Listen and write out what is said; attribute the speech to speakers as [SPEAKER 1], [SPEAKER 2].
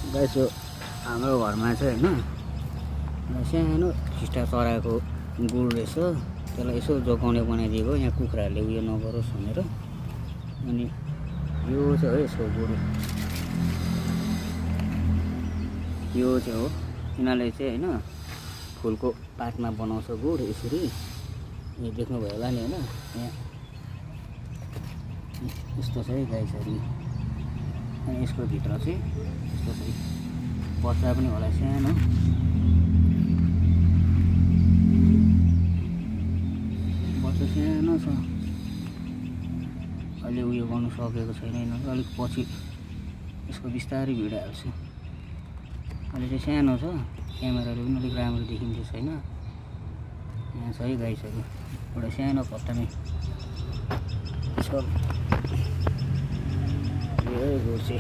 [SPEAKER 1] Guys यो हाम्रो घरमा चाहिँ होइन सानो टिस्टा चराको गुड रहेछ। त्यसलाई यसो जोगाउने बनाइदिएको यहाँ कुखुराहरूले उयो नगरोस् भनेर। अनि यो चाहिँ हो यसको गुरु, यो चाहिँ हो यिनीहरूले चाहिँ होइन फुलको पातमा बनाउँछ गुड यसरी। यो देख्नुभयो होला नि होइन, यहाँ यस्तो छ है गाइसहरू। अनि यसको भित्र चाहिँ यस्तो छ, बच्चा पनि होला सानो। बच्चा सानो छ, अहिले उयो गर्नु सकेको छैन यिनीहरू। अलिक पछि यसको बिस्तारै भिडियो हाल्छु। अहिले चाहिँ सानो छ, क्यामेराले पनि अलिक राम्रो देखिन्छ छैन। यहाँ छ है गाइसहरू एउटा सानो पत्तामै छ। यो घुर्से